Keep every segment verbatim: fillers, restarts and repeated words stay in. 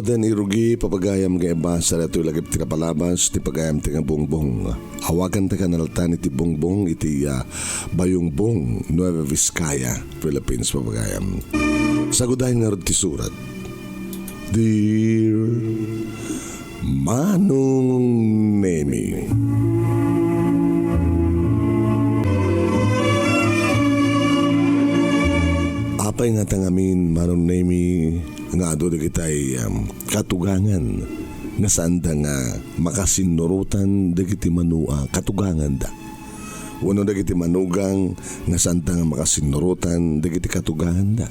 Dan irugi, papagayam nga ibasa daytoy lagip ti napalabas ti pagayam ti nga Bongbong. Awagan ti kanaltan iti Bongbong iti, ah, Bayongbong, Nueva Vizcaya, Philippines, papagayam. Sagudayen ngarud ti surat. Dear Manong Nemi. Apay ngata ngamin, Manong Nemi, nga adu dagitay, um, katugangan nga saanda nga makasinnurotan dagiti mano a katuganganda, wenno dagiti manugang nga saanda nga makasinnurotan dagiti katuganganda,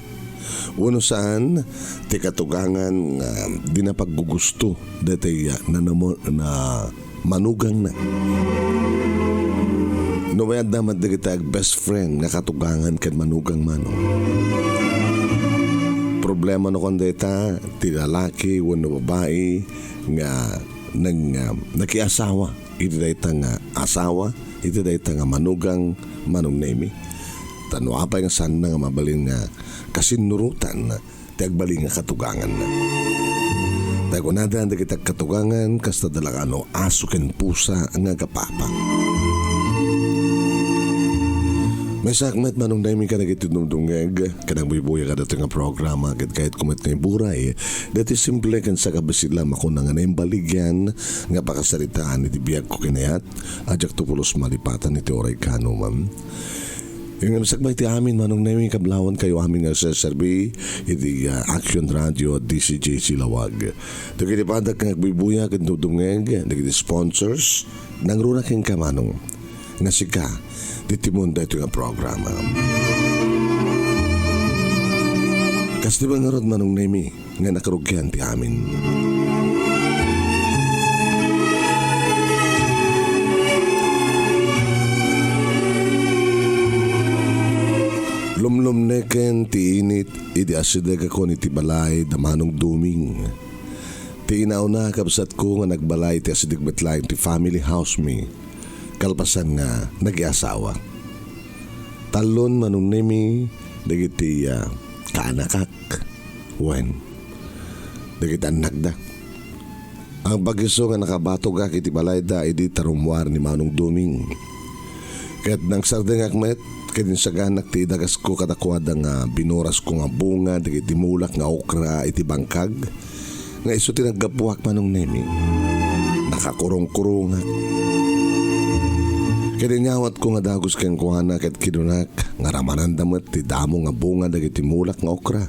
wenno saan ti katugangan nga dina paggugusto daytoy a nanamo-, na manugangna. No mayat da met dagiti ag-best friend nga katugangan ken manugang, Manong. Problema no kuan dayta, ti lalaki wenno babai nga nag-, nga nakiasawa iti dayta nga asawa, iti dayta nga manugang, Manong Nemi. Ta no apay nga saanna nga mabalin nga kasinnurotan ti agbalin nga katuganganna. Ta kunada dagiti agkatugangan, kasta da la kano aso ken pusa nga agapapa. Maysaak met, Manong Nemi, kadagiti dumdumngeg ken agbuybuya kadagiti nga programa, ket kayatko met nga iburay daytoy simple ken sakabasilan a kunana nga naimbaligyan nga pakasaritaan iti biagko ken ayat a diakto pulos malipatan iti uray kaanoman. Ngem sakbay ti amin, Manong Nemi, kablawankayo amin nga serserbi iti, ah, Action Radio, D C J C Lawag. Dagiti padak nga agbuybuya ken dumdumngeg, dagiti sponsors, nangruna kenka, Manong, nga sika ti timon daytoy nga programa. Kasta met ngarud, Manong Nemi, nga nakarugian ti amin. Lumlumneken ti init idi asidegakon iti balay da Manong Doming. Ti inauna, kabsatko, nga nagbalay iti asideg met laeng ti family house mi, kalpasan nga nagiasawa. Tallon, Manong Nemi, dagiti, ah, kaanakak. Wen, dagiti annakda. Agpakiso nga nakabatogak iti balayda idi tarummuar ni Manong Doming. Ket nagsardengak met ket insaganak ti idagasko kadakuada nga binurasko nga bunga dagiti mulak nga okra iti bangkag nga isu ti naggapuak, Manong Nemi. Nakakurongkurongak. Ket inyawatko nga dagus kenkuana ket kinunak nga ramananda met ti damo nga bunga dagiti mulak nga okra.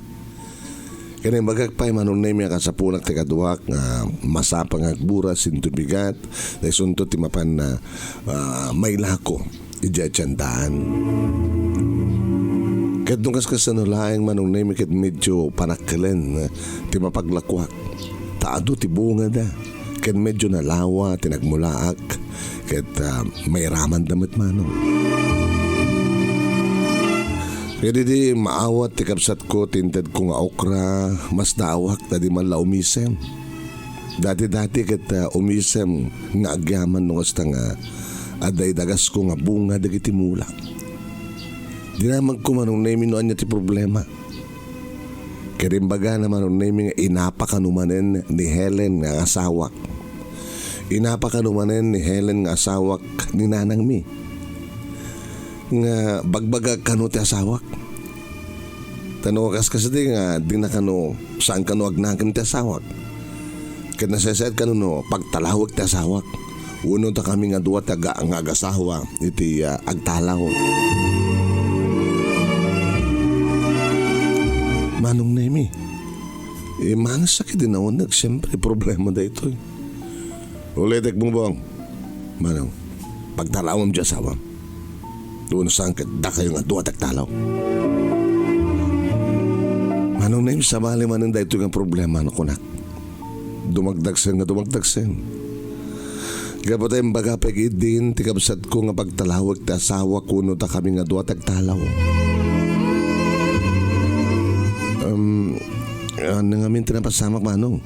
Ken imbagak pay, Manong Nemi, a kasapunak ti kaduak nga masapa nga agburas inton bigat, ta isunto ti mapan, ah, mailako idiay tiendaan. Ket no kaskasano laeng, Manong Nemi, ket medyo panakkelen ti mapaglakuak, ta adu ti bungada, ken medyo nalawa ti nagmulaak, ket, ah, mairamanda met, Manong. Ket idi maawat ti kabsatko ti intedko nga okra, masdaawak ta di man la umisem. Dati-dati ket, ah, umisem nga agyaman no kasta nga adda idagasko nga bunga dagiti mulak. Dinamagko, Manong Nemi, no ania ti problema. Ket imbagana, Manong Nemi, nga inapa kano manen ni Helen nga asawak. Inapa kano manen ni Helen nga asawak ni nanangmi. Nga bagbagak kano ti asawak. Ta no kas kasdi nga dina kano, saan kano agnakem ti asawak. Ket nasayaat kano no pagtalawek ti asawak. Wenno ta kami nga dua ti aga-, nga agasawa iti, ah, agtalaw. Manong Nemi, eh, mangsak idi nauneg, siyempre, problema daytoy. Ulitek, Bongbong. Manong, pagtalawem ti asawam. Doon saan ket dakayo nga dua ti agtalaw. Manong Nemi, sabali manen daytoy nga problema, no, kunak. Dumagdagsen nga dumagdagsen. Gapu ta imbaga pay ket din ti kabsatko nga pagtalawek ti asawak wenno ta kami nga dua ti agtalaw. Um, ania ngamin ti napasamak, Manong?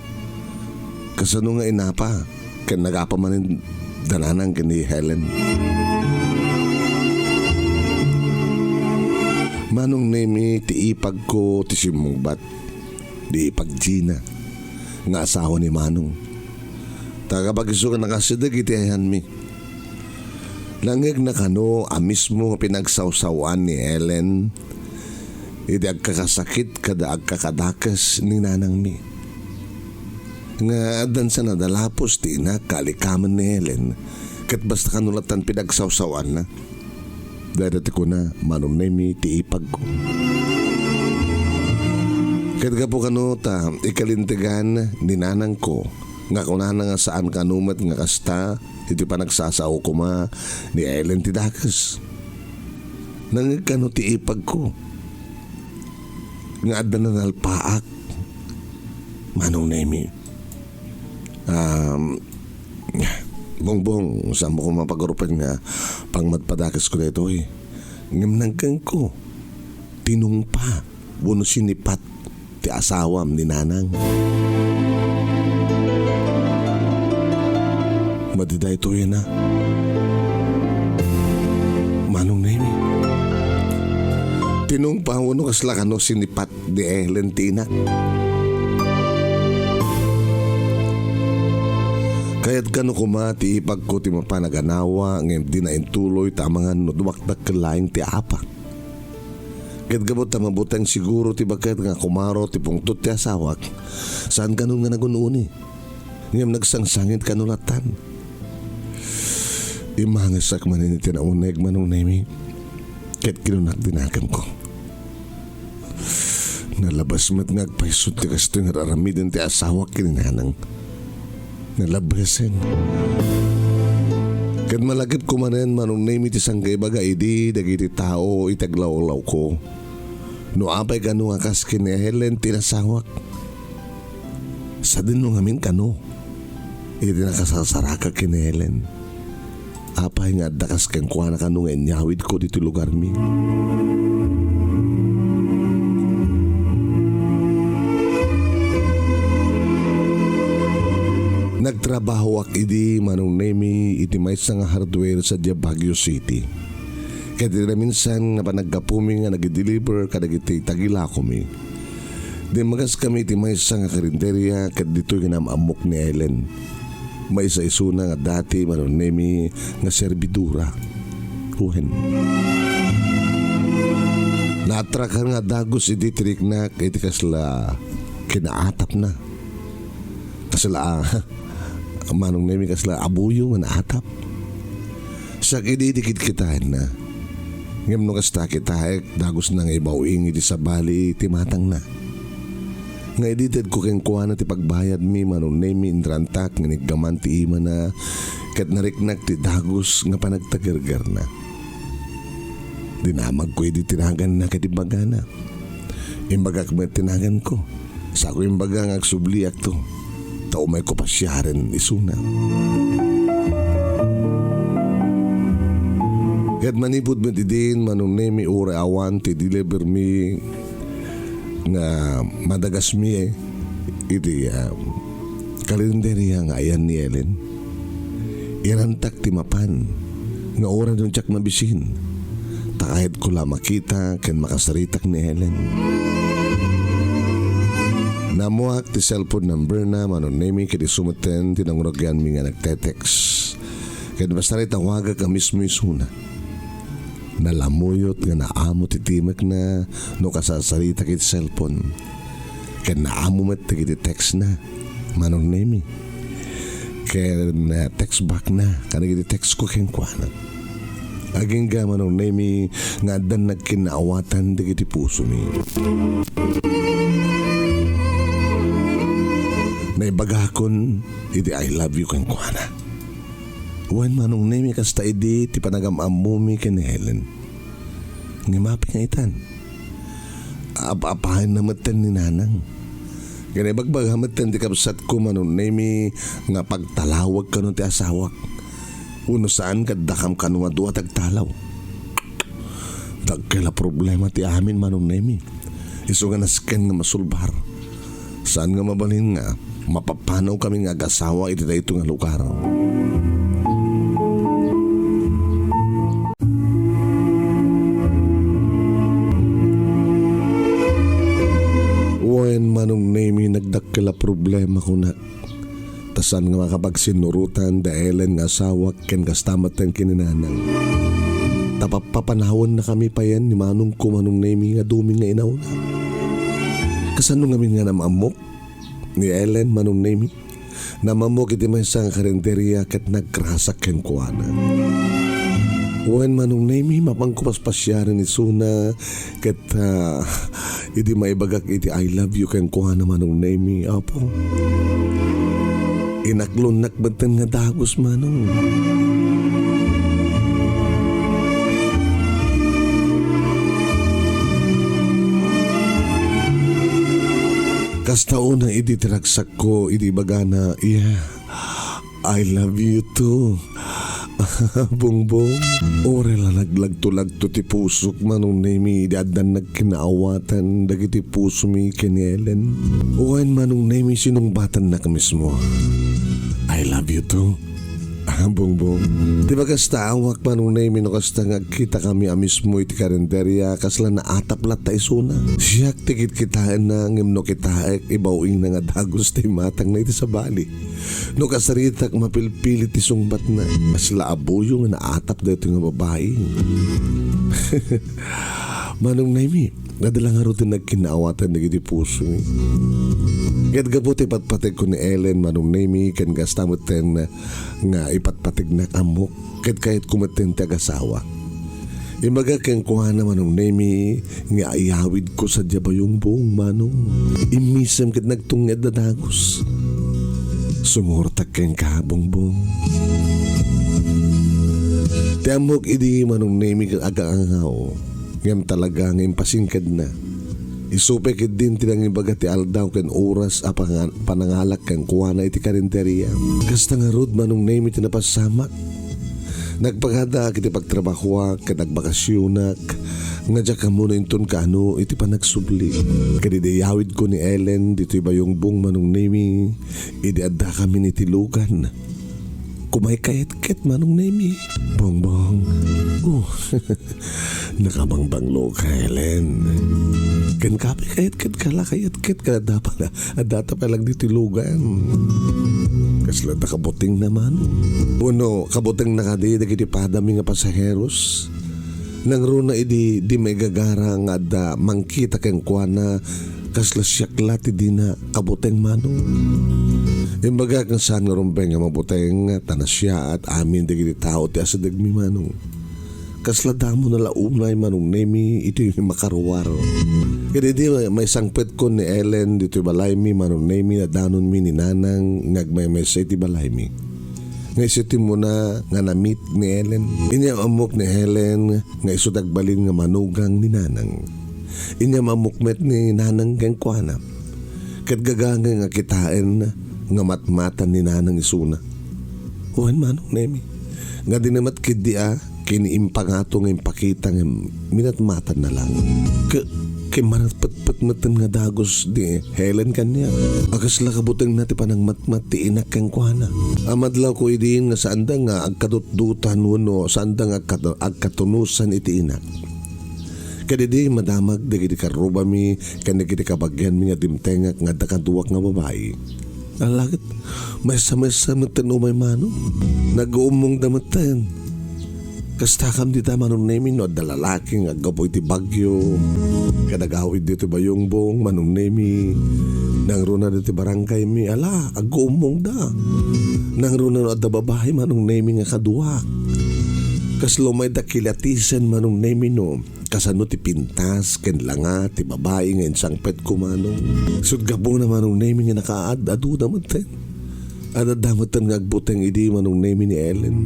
Kasano nga inapa ken nagapa manen da nanang ken ni Helen? Manong Nemi, ti ipagko ti simmungbat, di ipag Gina. nga asawa ni Manong. Ta kapagiso nga nakasideg iti ayanmi. Nangngegna kano a mismo nga pinagsawsawan ni Ellen iti agkakasakit kada agkakadakes ni nanangmi. Nga addan sa nadalapos ti inak nga alikamen ni Ellen, ket basta kano lattan pinagsawsawanna. Dayta ti kuna, Manong Nemi, ti ipagko. Ket gapu kano ta ikalintegan ni nanangko nga kunana nga saan kano met nga kasta iti panagsasao koma ni Ellen ti dakes. Nangngeg kano ti ipagko nga adda nanalpaak, Manong Nemi. Um, Bongbong, saan mo ko mapagrupen nga pangmadpadakesko daytoy? Ngem nangkengko, tinungpa wenno sinipat ti asawam ni Nanang. Madi daytoy na. Manong Nemi. Tinungpa wenno kasla kano sinipat ni Ellen ti inak. Kayat kano koma ti ipagko ti mapan a ganawa ngem dina intuloy ta amangan no dumakdak ken laeng ti apak. Ket gapu ta mabuteng siguro ti baket nga kumaro ti pungtot ti asawak, saan kano nga nagun-uni. Ngem nagsangsangit kano lattan. Imangesak manen iti nauneg, Manong Nemi, ket kinunak ti nakemko. Nalabes met nga agpaysut ti kastoy nga ar-aramiden ti asawak ken ni Nanang. Nalabesen. Ket malagipko manen, Manong Nemi, ti sangkaibaga idi dagiti tao iti aglawlawko. No apay kano nga kas ken ni Ellen ti nasawak? Sadino ngamin kano iti nakasarsaraka ken ni Ellen? Apay nga adda kas kenkuana kano nga inyawidko ditoy lugarmi? Nagtrabahoak idi, Manong Nemi, iti maysa nga hardware sadiay Baguio City. Ket iti naminsan nga panaggapumi nga nagideliver kadagiti tagilakomi, dimmagas kami iti maysa nga karinderia ket ditoy nga naam-ammok ni Ellen. Maysa isuna nga dati, Manong Nemi, nga serbidora. Wen. Naatrakan nga dagus idi tineknak iti kasla kinaatapna. Kasla, ah, Manong Nemi, kasla abuyo nga naatap. Siak idi ti kitkitaenna. Ngem no kasta kitaek, dagusna nga ibaw-ing iti sabali ti matangna. Nga idi tedko kenkuana ti pagbayadmi, Manong Nemi, inrantak nga iniggaman ti imana ket nariknak ti dagus nga panagtagergerna. Dinamagko idi ti naganna ket imbagana. Imbagak met ti naganko. Saanko imbaga nga agsubliakto, ta umayko pasiaren isuna. Ket manipud met idin, Manong Nemi, uray awan ti delivermi nga madagasmi iti, ah, kalendarya nga ayan ni Ellen. Irantak ti mapan nga uray no diak mabisin, ta kayatko la makita ken makasaritak ni Ellen. Naammoak ti cellphone number na, Manong Nemi, ket isu metten ti nangragianmi nga nagte-text. Ket basta itawagak a mismo isuna. Nalamuyot nga naammo ti timekna no kasasaritak iti cellphone. Ket naammo met dagiti text na, Manong Nemi. Ken, eh, text back na kadagiti text ko kenkuana. Agingga, Manong Nemi, nga addan nagkinnaawatan dagiti pusomi. Naibagakon iti I love you kenkuana. Wen, Manong Nemi, kasta idi ti panagam-ammumi ken ni Helen. Ngem apay nga itan? Ap-apayenna metten ni Nanang. Ken ibagbaga metten ti kabsatko, Manong Nemi, nga pagtalawag kano ti asawak. Wenno saan ket dakam kano a dua ti agtalaw. Dakkel a problema ti amin, Manong Nemi. Isu nga nasken nga masulbar. Saan nga mabalin nga mapapanaw kami nga agasawa iti daytoy nga lugar. Wen, Manong Nemi, nagdakkel a problema kunak. Ta saan nga makapagsinnurotan da Ellen nga asawak ken kasta met ken ni Nanang. Ta pappapanawen nakami payen ni Manong ko, Manong Nemi, nga duming nga inawna. Kasano ngamin nga naam-ammok ni Ellen, Manong Nemi? Naam-ammok iti maysa nga karinderia ket nagrasak kenkuana. Wen, Manong Nemi, mapanko paspasiaren isuna ket, ah, idi maibagak iti I love you kenkuana, Manong Nemi, Apo. Inaklonnak metten nga dagus, Manong. Kasta unay idi ti ragsakko, idi ibagana, "Yeah, I love you too, Bongbong." Uray la naglagto-lagto ti pusok, Manong Nemi, idi addan nagkinaawatan dagiti pusomi ken ni Ellen. Wen, Manong Nemi, sinungbatannak mismo, "I love you too, Bongbong." Di ba kasta awak, Manong Nemi, no kasta nga agkitakami a mismo iti karinderia, kasla naatap latta isuna. Siak ti kitkitaenna, ngem no kitaek, ibaw-ingna nga dagus ti imatangna iti sabali. No kasaritak, mapilpilit ti sungbatna. Kasla a buyo nga naatap daytoy nga babai. Manong Nemi, adda la ngarud ti nagkinaawatan dagiti pusomi. Ket gapu ti patpategko ni Ellen, Manong Nemi, ken kasta metten nga ipatpategnak ammok, ket kayatko metten ti agasawa. Imbagak kenkuana, Manong Nemi, nga iyawidko sadiay bayongbong, Manong. Immisem ket nagtungnged a dagus. Sumurtak kenka, Bongbong. Ti ammok idi, Manong Nemi, ket aga-angaw. Ngem talaga nga impasingkedna. Isu pay ketdin ti nangibaga ti aldaw ken oras a panga-, panangalak kenkuana iti karinderia. Kasta ngarud, Manong Nemi, ti napasamak. Nagpakadaak iti pagtrabahoak ket agbakasionak nga diak ammo no inton kaano iti panagsubli. Ket idi iyawidko ni Ellen ditoy bayongbong, Manong Nemi, idi addakami iti lugan. Kumaykayatket, Manong Nemi. Bongbong. Oh, nakabangbangloka, Ellen. Ken kape kayatketka la, kayatket ka, adda pala, addata pala ditoy lugan. Kasla ta kabutengna, Manong. Wenno, kabutengna kadi dagiti padami nga pasaheros? Nangruna idi di maigagara nga adda mangkita kenkuana, kasla siak la ti dina kabuteng, Manong. Imbagak nga saan nga rumbeng nga mabuteng, ta nasiaat amin dagiti tao ti asidegmi, Manong. Kasla damo na la unay, Manong Nemi, iti makaruar. Ket idi maisangpetkon ni Ellen ditoy balaymi, Manong Nemi, nadanonmi ni Nanang nga agmaymaysa iti balaymi. Nga isu ti umuna nga na-meet ni Ellen. Inyam-ammok ni Ellen nga isu ti agbalin nga manugang ni Nanang. Inyam-ammok met ni Nanang kenkuana. Ket gagangay nga kitaen nga matmatan ni Nanang isuna. Wen, Manong Nemi. Nga dina met ketdi a ken impangato nga impakita nga minatmatanna lang. Ke-, ken manatpetpet metten nga dagus di Ellen kaniak. A kasla kabutengna ti panangmatmat ti inak kenkuana. Amadlawko idin nga saanda nga agkadutdutan wenno saanda nga agkat-, agkatunosan iti inak. Ket idi madamag dagiti karrubami ken dagiti kabagianmi nga dimtengak nga adda kaduak nga babai. Ala ket, maysa-maysa metten umay, Manong. Nag-uummongda metten. Kastakam dita, Manong Nemi, no adda lalaki nga aggapu iti bagyo, ket agawid ditoy bayongbong, Manong Nemi. Nangruna ditoy barangaymi, ala, agguummongda. Nangruna no adda babai, Manong Nemi, nga kaduak. Kasla umayda kilatisen, Manong Nemi, no kasano ti pintas ken langa ti babai nga insangpetko, Manong. Isut' gapuna, Manong Nemi, nga nakaad-aduda metten. Ad-adda metten nga agbuteng idi, Manong Nemi, ni Ellen.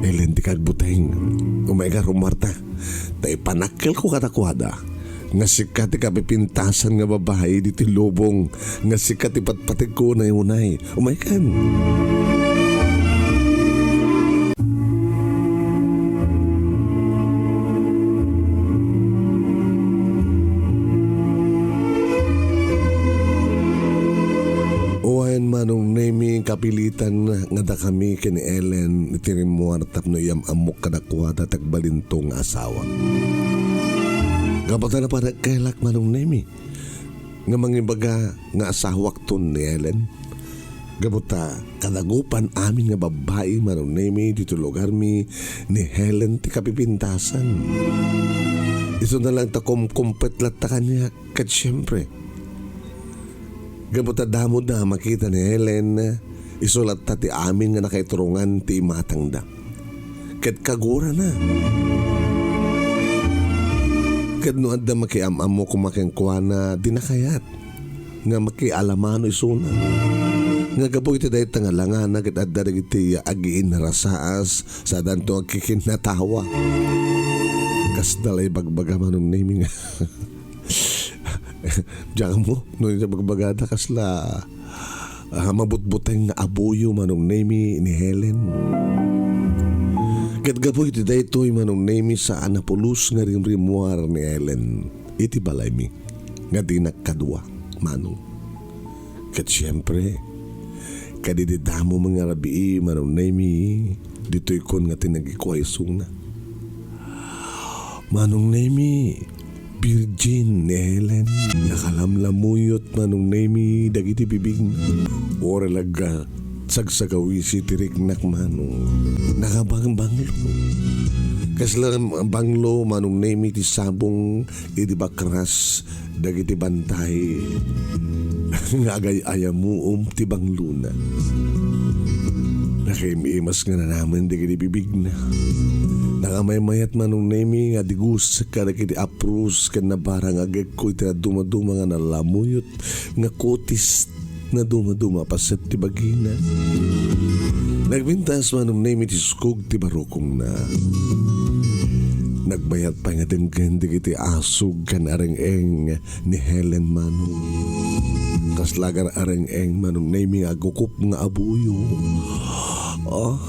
Ellen, dika agbuteng. Umayka, rumarta. Ta ipanakkelko kadakuada nga sika ti kapipintasan nga babai ditoy lubong, nga sika ti patpategko unay-unay. Umaykan. Wen, Manong Nemi, kapilitan nga dakami ken ni Ellen iti rimmuar tapno iyam-ammok kadakuada ti agbalinto nga asawak. Gapu ta napanagkailak, Manong Nemi, nga mangibaga nga asawakton ni Helen. Gapu ta kadagupan amin nga babbai, Manong Nemi, ditoy lugarmi ni Helen ti kapipintasan. Isuna laeng ta kumkumpet latta kaniak, ket siempre, gapu ta damo da makita ni Helen, isu latta ti amin nga nakaiturungan ti imatangda. Ket kagurana. Ket no adda makiam-ammo koma kenkuana, dina kayat nga makialamano isuna. Nga gapu iti dayta nga langana ket adda dagiti agiinrasaas, sadanto agkikinnatawa. Kasla la ibagbaga, Manong Nemi, nga diak ammo no iti bagbagada kasla, ah, mabutbuteng nga abuyo, Manong Nemi, ni Helen. Ket gapu iti daytoy, Manong Nemi, saan a pulos nga rimrimmuar ni Helen iti balaymi nga dinak kadua, Manong. Ket siempre, kadidi damo nga rabii, Manong Nemi, ditoy kon nga tinagikua isuna. Manong Nemi, virgin ni Helen. Nakalamlamuyot, Manong Nemi, dagiti bibigna. Uray la nga sagsagawisi ti riknak, Manong. Nakabangbanglo. Kasla banglo, Manong Nemi, ti sabong idi bakras dagiti bantay nga agay-ayamuom ti banglona. Nakaim-imas nga nanamen dagiti bibigna. Nakamaymayat, Manong Nemi, nga digus kadagiti apros ken nabarang agekko iti dadduma-duma nga nalamuyot nga kutis. Nadumaduma a paset ti bagina. Nagpintas, Manong Nemi, ti sukog ti barukongna. Nagbayat pay nga denggen dagiti asug ken areng-eng ni Helen, Manong. Kasla agar-areng-eng, Manong Nemi, nga agukop nga abuyo. Ah,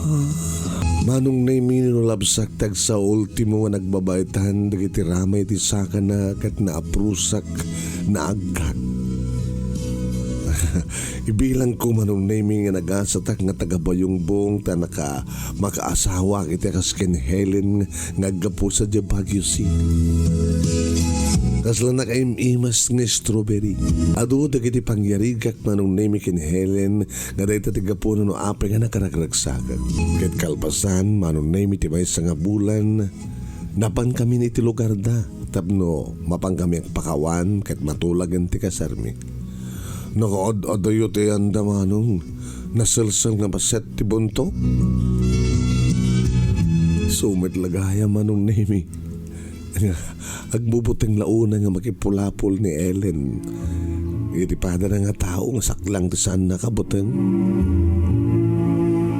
Manong Nemi, no labsak ti agsaultimo nga nagbabaetan dagiti ramay ti sakana ket naaprosak, naaggat. Ibilangko, Manong Nemi, nga nagasatak nga taga-Bayongbong ta naka-, makaasawak iti kas ken Helen nga aggapu sadiay Baguio City. Kasla nakaim-imas nga strawberry. Adu dagiti pangyarigak, Manong Nemi, ken Helen nga dayta ti gapuna no apay nga nakaragragsakak. Ket kalpasan, Manong Nemi, ti maysa nga bulan, napankamin iti lugarda tapno mapankami agpakawan ket matulagen ti kasarmi. Nakaad-adayo ti ayanda, Manong. Naselsel nga paset ti buntok. Isu met la gayam, Manong Nemi, nga agbubuteng la unay nga makipulapol ni Ellen. Iti padana nga tao nga saklang ti saanna kabuteng.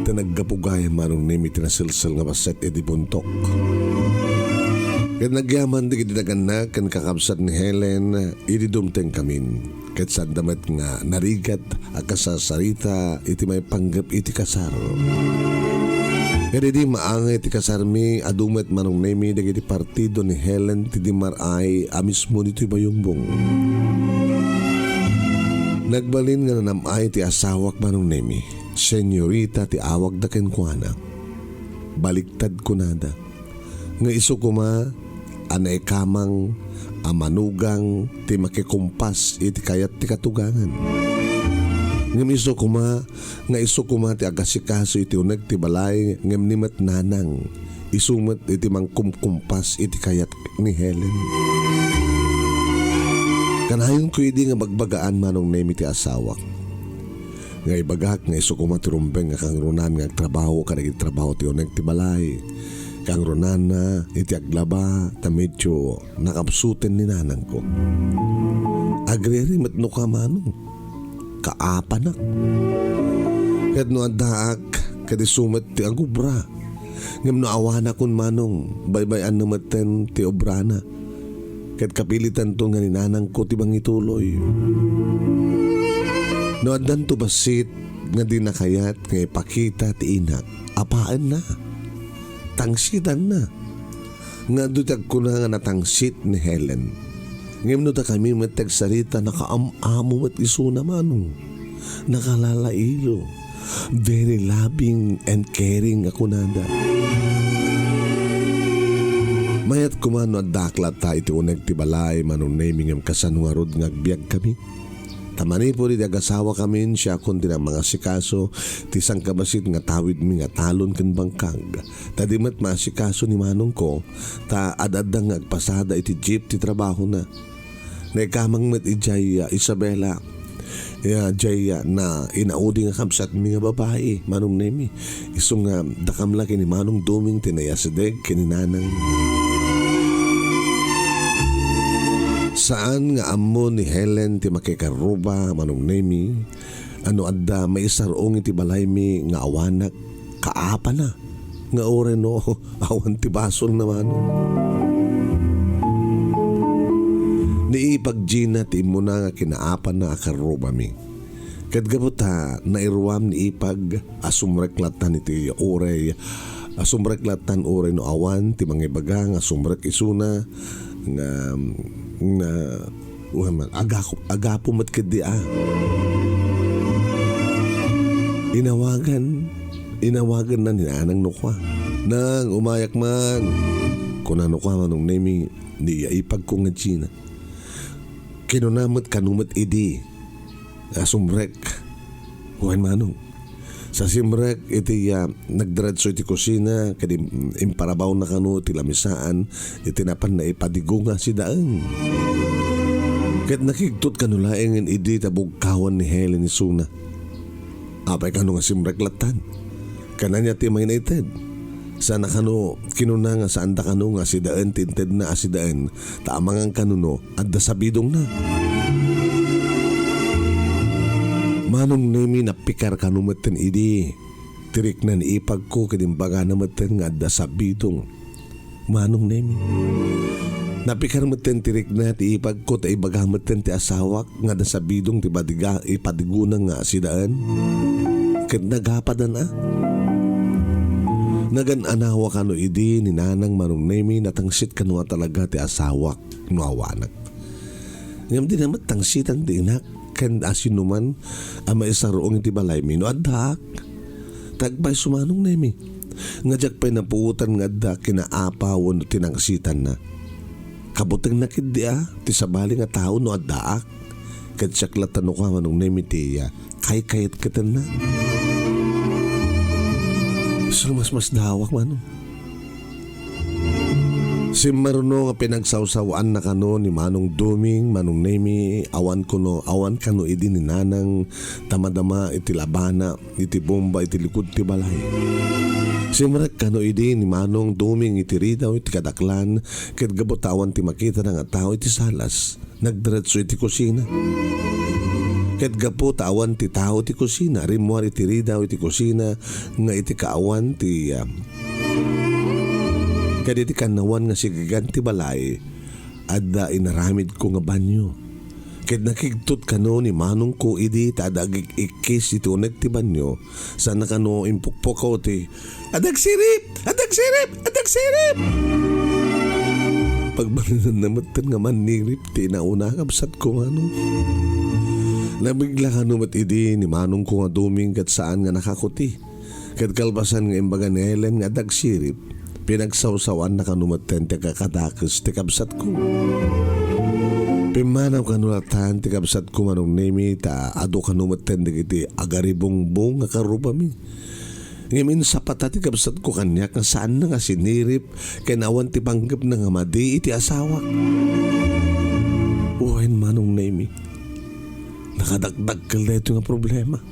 Ta naggapu gayam, Manong Nemi, ti naselsel nga paset iti buntok. Ket nagyaman dagiti nagannak ken kakabsat ni Helen idi dumtengkamin. Ket saanda met nga narigat a kasasarita iti maipanggep iti kasar. Ket idi maangay ti kasarmi, adu met, Manong Nemi, dagiti partido ni Helen ti dimmar-ay a mismo ditoy Bayongbong. Nagbalin nga nanam-ay ti asawak, Manong Nemi. Senyorita ti awagda kenkuana. Baliktad kunada. Nga isu koma a naikamang a manugang ti makikumpas iti kayat ti katugangan. Ngem isu koma nga isu koma ti agasikaso iti uneg ti balay ngem ni met nanang, isu met iti mangkumkumpas iti kayat ni Helen. Kanayonko idi nga bagbagaan, Manong Nemi, ti asawak. Nga ibagak nga isu koma ti rumbeng a kangrunaan nga agtrabaho kadagiti trabaho ti uneg ti balay. Kangrunana iti aglaba ta medyo nakapsuten ni nanangko. Agriri met no kamano. Kaapanak. Ket no addaak, ket isu met ti agubra. Ngem no awanakon, Manong, baybay-anna metten ti obrana. Ket kapilitanto nga ni nanangko ti mangituloy. No addanto bassit nga dina kayat nga ipakita ti inak, apaenna. Tangsitanna. Nga adu ti agkuna nga natangsit ni Helen. Ngem no dakami met ti agsarita, nakaam-amo met isuna, Manong. Nakalalailo. Very loving and caring a kunada. Mayat koma no addaak latta iti uneg ti balay, Manong Nemi, ngem kasano ngarud nga agbiagkami? Ta manipud idi agasawakamin, siakon ti namangasikaso ti sangkabasit nga tawidmi nga talon ken bangkag. Ta di met maasikaso ni manongko, ta ad-adda nga agpasada iti jeep ti trabahona. Naikamang met idiay, ah, Isabela. Ya, jay, ah, na inaudi nga kabsatmi nga babai, Manong Nemi. Isu nga dakam la ken ni Manong Doming ti naiyasideg ken ni Nanang. Saan nga ammo ni Helen ti makikarruba, Manong Nemi, a no adda maisar-ong iti balaymi nga awanak kaapana, nga uray no awan ti basolna, Manong. Ni Ipag Gina ti immuna nga kinaapana a karrubami. Ket gapu ta nairuam ni Ipag a sumrek lattan iti uray, a sumrek lattan uray no awan ti mangibaga nga sumrek isuna nga, nga Wen man, agaku-, agapu met ketdi a. Inawagan, inawaganna ni Nanang no kua. "Nang, umayak man," kunana kua, Manong Nemi, ni Ipagko nga Gina. Kinuna met kano met idi a sumrek. Wen, Manong. Sa simrek iti, ah, nagdiretso iti kusina, ket im-, imparabawna kano ti lamisaan iti napanna ipadigo nga sidaen. Ket nakigtot kano laengen idi ta bugkawan ni Helen isuna. Apay kano nga simrek lattan? Kanana ti mayna ited. Sana kano kinuna nga saanda kano nga sidaen ti intedna a sidaen, ta amangan kano no adda sabidongna. Manong Nemi, napikar kano metten idi ti rikna ni Ipagko ket imbagana metten nga adda sabidong. Manong Nemi, napikar metten ti rikna ti Ipagko ta ibaga metten ti asawak nga adda sabidong ti badiga-, ipadigona nga sidaen. Ket nagapadan a. Nagan-anawa kano idi ni Nanang, Manong Nemi, natangsit kano a talaga ti asawak no awanak. Ngem dina met tangsitan ti inak ken asinoman a maisarong iti balaymi no addaak. Ta agpayso, Manong Nemi, nga diak pay napuotan nga adda kinaapa wenno tinangsitanna. Kabutengna ketdi a ti sabali nga tao no addaak. Ket siak latta no kua, Manong Nemi, ti, ah, kaykayatkatenna. Sumasmasdawak, Manong. Simmaruno nga pinagsawsawaanna kano ni Manong Doming, Manong Nemi, awan kuno, awan kano idi ni Nanang ta madama iti labana, iti bomba, iti likud ti balay. Simrek kano idi ni Manong Doming iti ridaw iti kadaklan, ket gapu ta awan ti makitana nga tao iti salas, nagdiretso iti kusina. Ket gapu ta awan ti tao ti kusina, rimmuar iti ridaw iti kusina nga iti kaawan ti, ah, ket iti kannawan nga sigigan ti balay, adda inaramidko nga banio. Ket nakigtot kano ni manongko idi ta adda agik-ikkis iti uneg ti banio, sana kano impukpukaw ti, "Adda agsirip! Adda agsirip! Adda agsirip!" Pagbalinanna metten nga mannirip ti inauna, kabsatko, Manong. Nabigla kano met idi ni manongko nga Doming ket saan nga nakakuti. Ket kalpasan nga imbaga ni Helen nga adda agsirip, pinagsawsawaanna kano metten ti agkakadakes ti kabsatko. Pimmanaw kano lattan ti kabsatko, Manong Nemi, ta adu kano metten dagiti agaribungbong nga karrubami. Ngem insapata ti kabsatko kaniak nga saanna nga sinirip ken awan ti panggepna nga madi iti asawak. Wen, Manong Nemi, nakadakdakkel daytoy nga problema.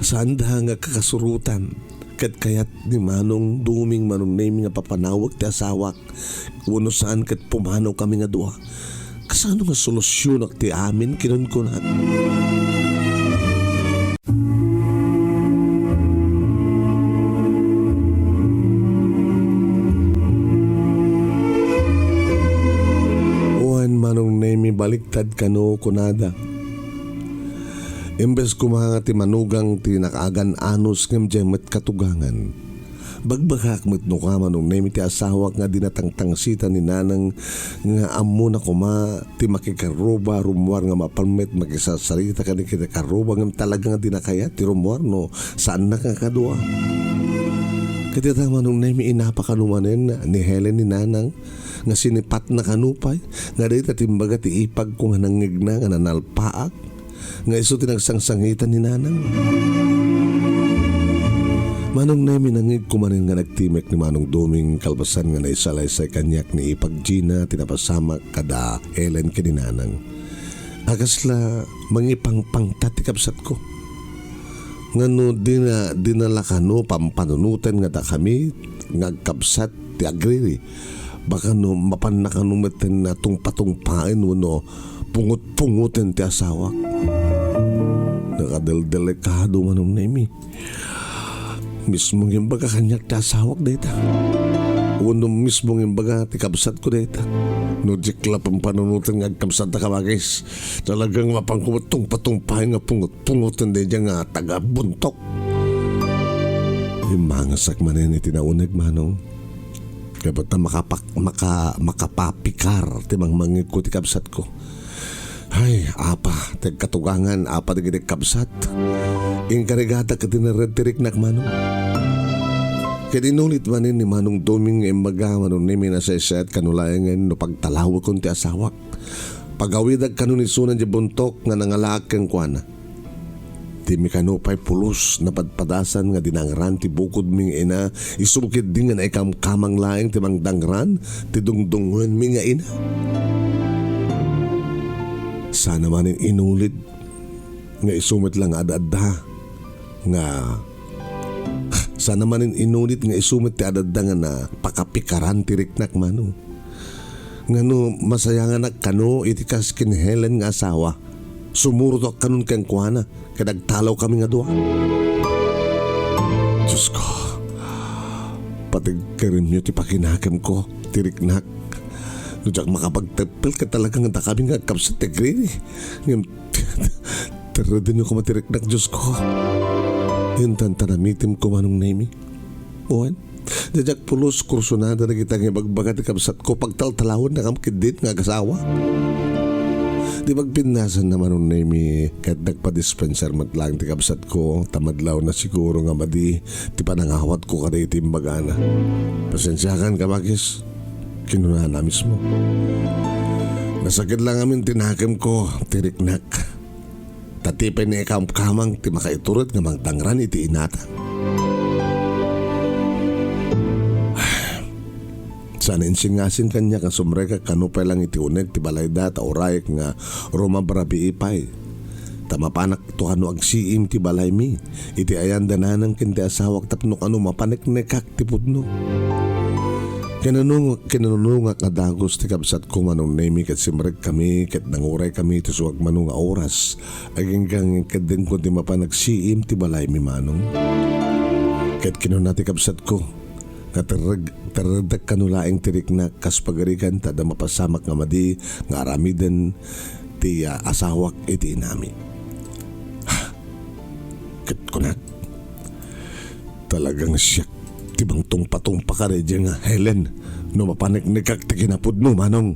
Saanda nga kakasurotan ket kayat ni Manong Doming, Manong Nemi, nga papanawek ti asawak wenno saan ket pumanawkami nga dua. Kasano nga solusionak ti amin, kinunkunat. Wen, Manong Nemi, baliktad kano, kunada. Imbes koma nga ti manugang ti nakaagan-anos ngem diay met katugangan. Bagbagak met no kua, Manong Nemi, ti asawak nga di natangtangsitan ni Nanang nga ammona koma ti makikarruba, rummuar nga mapan met makisarsarita ken ni kinakarruba ngem talaga nga di nakayat ti rummuar no saannak nga kadua. Ket ita, Manong Nemi, inapa kano manen ni Helen ni Nanang nga sinipatna kano pay nga dayta ti imbaga ti ipagko nga nangngegna nga nanalpaak, nga isu ti nagsangsangitan ni Nanang. Manong Nemi, nangngegko manen nga nagtimek ni Manong Doming kalpasan nga naisalaysay kaniak ni Ipag Gina ti napasamak kada Helen ken ni Nanang. A, kasla mangipangpangta ti kabsatko. Nga no dina, dina la kano pampanunoten nga dakami nga agkabsat ti agriri, baka no mapanna kano metten a tungpatungpaen wenno pungot-pungoten ti asawak. Nakadeldelikado, Manong Nemi. Mismo nga imbaga kaniak ti asawak dayta. Wenno mismo nga imbaga ti kabsatko dayta. No diak la pampanunoten nga agkabsat a kabagis, talagang mapanko met tungpatungpaen nga pungot-pungoten daydiay nga taga-Bontok. Immangasak manen iti nauneg, Manong. Gapu ta makapak-, maka-, makapapikar ti mangmangngegko ti kabsatko. Ay, apa ti agkatugangan, apa dagiti kabsat? Inkarigatak iti narred ti riknak, Manong. Ket inulit manen ni Manong Doming nga imbaga, Manong Nemi, nasaysayat kano laengen no pagtalawekon ti asawak. Pagawidak kano ni Suna diay Bontok nga nangalaak kenkuana. Dimi kano pay pulos napadpadasan nga dinangran ti bukodmi nga ina, isu ketdi nga naikamkamang laeng ti mangdangran ti dungdungngoenmi nga ina. Sana manen inulit nga isu met la nga ad-adda nga, sana manen inulit nga isu met ti ad-adda nga napakapikaran ti riknak, Manong. Ngano, masayanganak kano iti kas ken Helen nga asawa. Sumurotak kanon kenkuana, ket agtalawkami nga dua. Diosko, patigkerenyo ti pakinakemko, ti riknak. No diak makapagteppel, ket talaga nga dakami nga agkabsat ti agriri. Ngem, terredenyo koma ti riknak, Diosko. Intan ta namitemko, Manong Nemi. Wen, diak pulos kursunada dagita nga ibagbaga ti kabsatko, pagtaltalawennakam ketdin nga agasawa. Di magpinnasan na, Manong Nemi, ket nagpadispenser met laeng ti kabsatko, ta madlawna siguro nga madi ti panangawatko kadagiti imbagana. Pasensiakan, kabagis, kinunana mismo. Nasakit la ngamin ti nakemko, ti riknak. Ta ti pay ni ikamkamang ti makaiturod nga mangdangran iti inata. Saan insingasing kaniak nga sumrekak kano pay lang iti uneg ti balayda ta urayek nga rumabrabii pay. Ta mapanakto kano agsiim ti balaymi iti ayan da nanang ken ti asawak tapno kano mapaneknekak ti pudno. Kinanung-, kinanunungak a dagus ti kabsatko, Manong Nemi, ket simrek kami ket nanguray kami iti suagmano nga oras. Agingga nga inkeddengko ti mapan agsiim ti balaymi, Manong. Ket kinuna ti kabsatko, nga terreg-, terredek kano laeng ti riknak kas pagarigan ta adda mapasamak nga madi nga aramiden ti, ah, asawak iti inami. Ket kunak, talagang siak ti mangtungpatungpa kadaydiay nga Helen no mapaneknekak ti kinapudno, Manong.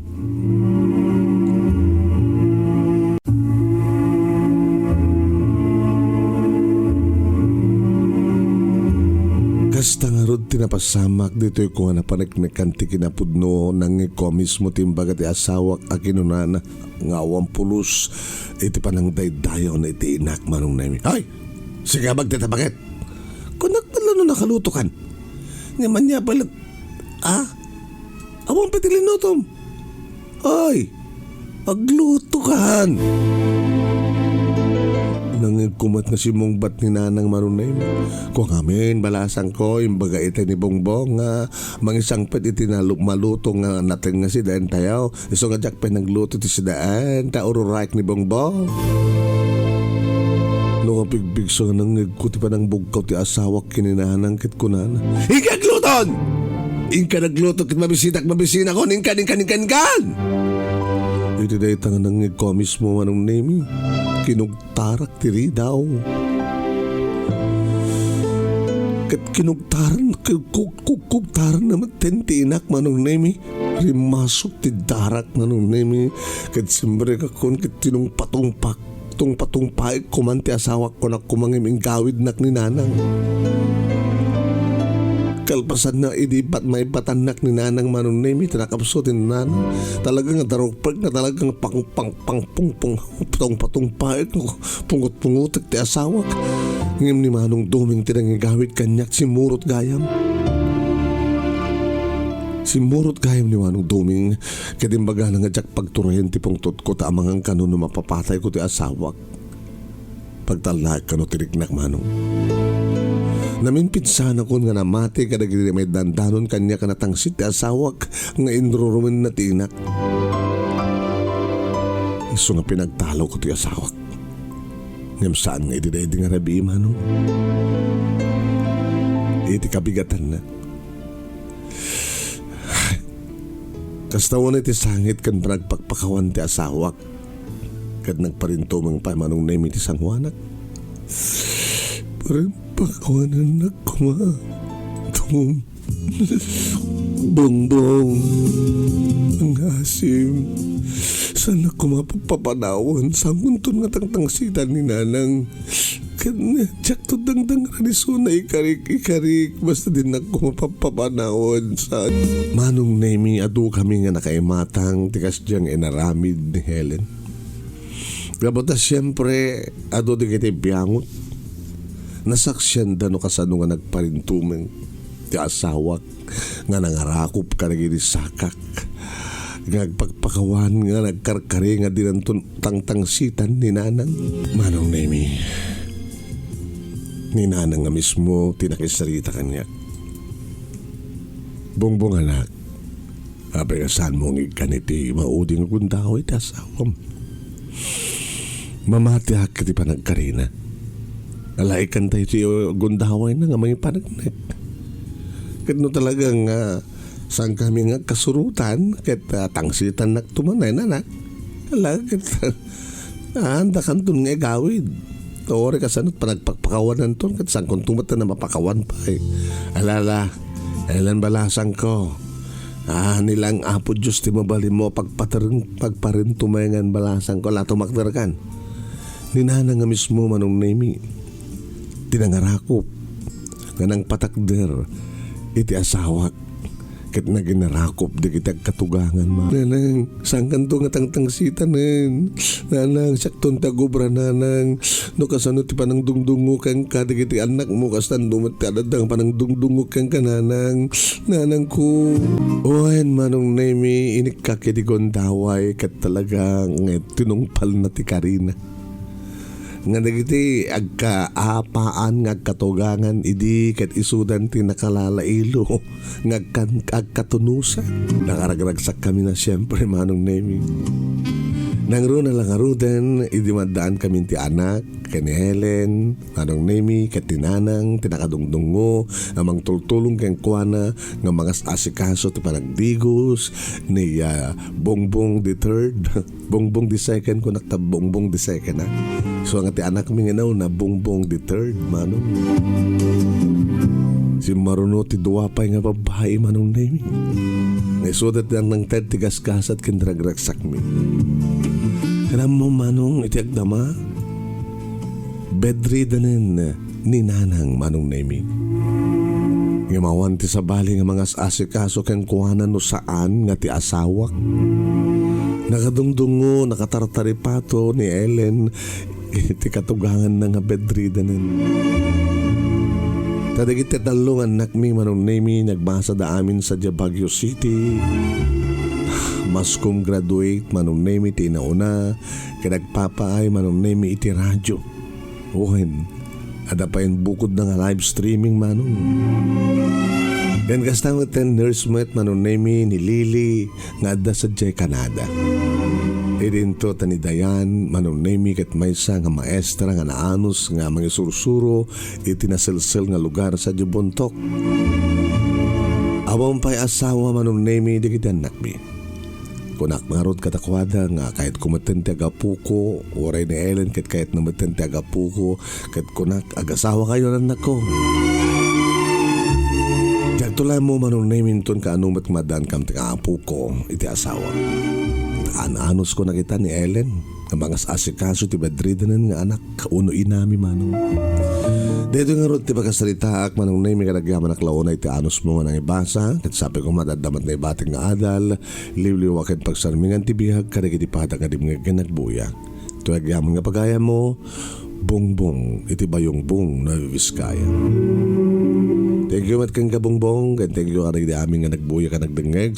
Kasta ngarud ti napasamak ditoy ko nga napaneknekan ti kinapudno, nangngegko a mismo ti imbaga ti asawak a kinunana nga awan pulos iti panangdaydayaw iti inak, Manong Nemi. Ay! Sige, abag ti tabanget. Kunak man la no nakalutokan. Ngem ania pay la, ah? Awan pay ti linutom. Ay, aglutokan. Nangngegko met nga simmungbat ni Nanang, Manong Nemi. Kua ngamin, balasangko, imbaga iti ni Bongbong nga mangisangpet iti nalu-, maluto nga nateng nga sidaentayaw. Isu nga diak pay nagluto ti sidaen, ta ururayek ni Bongbong. No kapigbigsa nga nangngegko ti panangbugkaw ti asawak ken ni Nanang ket kunana, "Inka agluton! Inka nagluto ket mabisitak mabisinakon! Inkan, inkan, inkan, inkan!" Iti dayta nga nangngegko a mismo, Manong Nemi, kinugtarak ti ridaw. Ket kinugtaran, kug-, kug-, kugtaran na met ti inak, Manong Nemi. Rimmasok ti darak, Manong Nemi, ket simrekakon ket tinungpatungpak, tungpatungpaek koman ti asawak, kunak koma ngem inggawidnak ni Nanang. Kalpasanna, idi bat-, maibatannak ni Nanang Manong Nemi, ti nakapsut ni Nanang. Talaga nga darukpek nga talaga nga pang-, pang-, pangpungpung, patungpatungpaek, pungot-pungotek ti asawak. Ngem ni Manong Doming ti nangigawid kaniak, simmurot gayam. Simmurot gayam ni Manong Doming, ket imbagana nga diak pagturayen ti pungtotko ta amangan kano no mapapatayko ti asawak. Pagtallaek kano ti riknak, Manong. Naminpinsanakon nga namati kadagiti maidandanon kaniak a natangsit ti asawak nga inrurumenna ti inak. Isu nga pinagtalawko ti asawak. Ngem saan nga iti daydi nga rabii, Manong. Iti kabigatanna. Kasta unay ti sangit ken panagpakpakawan ti asawak. Ket nagparintumeng pay Manong Nemi ti sangoanak. Parinpakawanennak koma. Tom. Bongbong. Ang asim. Saannak koma papanawen. Sangkonton nga tangtangsitan ni Nanang. Ket diakto dangdang ranisona ikarik, ikarik. Basta dinnak koma papanawen. Sa Manong Nemi, adu kami nga nakaimatang ti kasdiay nga inaramid ni Helen. Gapu ta siempre, adu dagiti biangot. Nasaksianda no kasano nga nagparintumeng ti asawak nga nangarakop kadagiti sakak nga agpakpakawan nga nagkarkari nga dinanton tangtangsitan ni Nanang. Manong Nemi, ni Nanang nga mismo ti nakisarita kaniak. Bongbong anak, apay nga saanmo nga ikkan iti maudi nga gundaway ti asawam? Mamatiak iti panagkarina. Ala, ikkantayo ti gundawayna nga mangipaneknek. Ket no talaga nga saankami nga agkasurotan, ket, ah, tangsitannakto manen, anak. Ala, ket, ah, dakanton nga igawid. Uray kasano panagpakpakawananton, ket sangkonto met a mapakawan pay. Ala, ala, Ellen, balasangko. Ah, ni lang Apo Dios ti mabalinmo a pagpater-, pagparintumengan, balasangko. Ala, tumakderkan. Ni Nanang nga mismo, Manong Nemi, ti nangarakop nga nangpatakder iti asawak ket naginarakop dagiti agkatugangan, ma. Nanang, saankanto nga tangtangsitanen? Nanang, siakton ti agobra, Nanang. No kasano ti panangdungdungngo kenka dagiti annakmo, kastan met ti adda nga panangdungdungngo kenka, Nanang. Nanangko. Wen, Manong Nemi, inikkak iti gundaway ket talaga nga tinungpalna ti karina. Nga dagiti agkaapaan nga agkatugangan idi ket isudan ti nakalalailo nga agkan-, agkatunosan. Nakaragragsakkami na siempre, Manong Nemi. Nangruna la ngaruden, idi maddaan kami ti anak, ken ni Helen, Manong Nemi, ket ni Nanang, ti nakadungdungngo a mangtultulong kenkuana nga mangas-asikaso ti panagdigos ni, ah, Bongbong the third. Bongbong the second, kunak ta Bongbong the second, ha? So, nga ti anakmi nga nauna, Bongbong the third, Manong. Simmaruno ti dua pay nga babbai, Manong Nemi. Nga isuda ti nangted ti gasgasat ken ragragsakmi. Arammo, Manong, iti agdama, bedridden ni Nanang, Manong Nemi. Ngem awan ti sabali nga mangas-asikaso kenkuana no saan nga ti asawak. Nakadungdungngo, nakatartaripato ni Ellen iti katuganganna nga bedridden. Ta dagiti tallo nga annakmi, Manong Nemi, nagbasada amin sadiay Baguio City. Mascom graduate, Manong Nemi, ti inauna, ket agpapaay, Manong Nemi, iti radio. Wen, adda pay bukodna nga live streaming, Manong. Ken kasta met ti nurse met, Manong Nemi, ni Lily nga adda sadiay Canada. Idinto ta ni Dayan, Manong Nemi, ket maysa nga maestra nga naanus nga mangisursuro iti naselsel nga lugar sadiay Bontoc. Awan pay asawa, Manong Nemi, dagiti annakmi. Kunak ngarud kadakuada nga kayatko metten ti agapoko, uray ni Ellen ket kayatna metten ti agapoko, ket kunak, "Agasawakayo, annakko." Diakto la ammo, Manong Nemi, inton kaano met maddaankami ti agapoko iti asawa. An-anusko na kita ni Ellen nga mangas-asikaso ti bedridden nga anak. Ka-, uno inami, Manong. Daytoy ngarud ti pakasaritaak, Manong Nemy, ket agyamanak la unay ti anusmo nga nangibasa, ket sapay koma, adda met naibatek nga adal, liwliwa ken pagsarmingan ti biag kadagiti padana nga dimngeg ken nagbuya. Toy agyamanak nga pagayammo, Bongbong, iti Bayongbong, Nueva Vizcaya. Thank you met kenka, Bongbong, ken thank you kadagiti amin nga nagbuya ken nagdengngeg.